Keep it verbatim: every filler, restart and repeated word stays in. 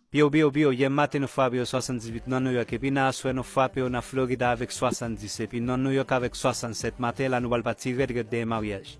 Biw, biw, biw, yè maten nou frape yo swasanndizuit nan Nouyòk, epi nan aswè nou frape yo nan Florida avèk swasanndis, epi nan Nouyòk avèk swasannsèt. Maten la nou pral pati rèd rèd dèyè maryaj.